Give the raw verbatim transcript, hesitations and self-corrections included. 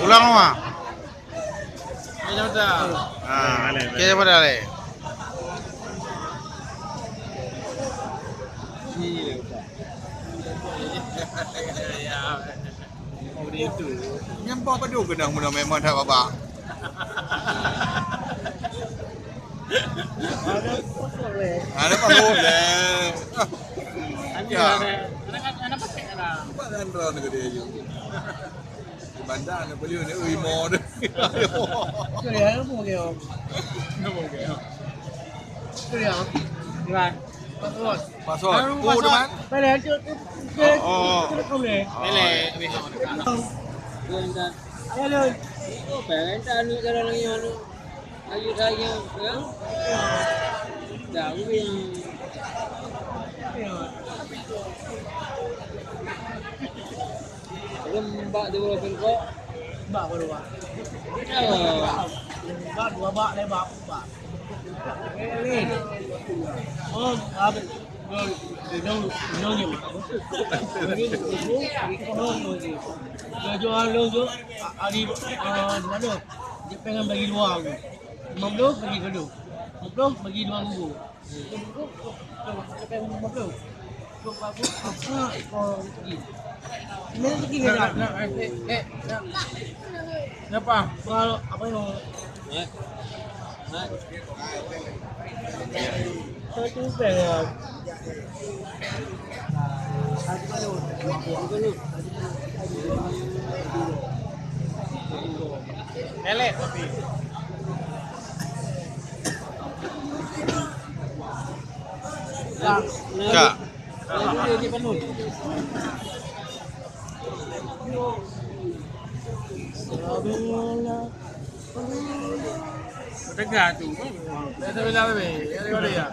Ulang, Mak. Ah, okey, pada leh. Nyang bah padum keunong meunan memang that babah. Ada pasal leh. Ya. Anak-anak pakai lah. Bukan droe gede je. Di bandar ni boleh ni, ui, mo deh. Kuliah apa dia? Apa dia? Kuliah. Kuliah. Password. Password. Baru oh, password. Depan. Boleh, tu, tu, tu, oh, oh. Tu, tu, tu, boleh. Boleh, habis. Boleh, dah. Ayo, Lun. Oh, pengen tak anu jalan lagi, anu. Ayo, saya, ya. Dah, boleh. Belum, Mbak, dia boleh bengkok. Mbak, baru, Pak. Ya. Mbak, dua bak, leh bak, empat. Oh, habis. Laju hari, ah, di mana? Dia pengen bagi dua aku. Lima puluh bagi dua puluh. Lima puluh bagi dua puluh. Lima puluh. Lima puluh. Nak, nak, eh, eh, nak. Kenapa? Kalau apa yang Ka. Tengah tu. Biasa bila habis. Ya, ya, ya.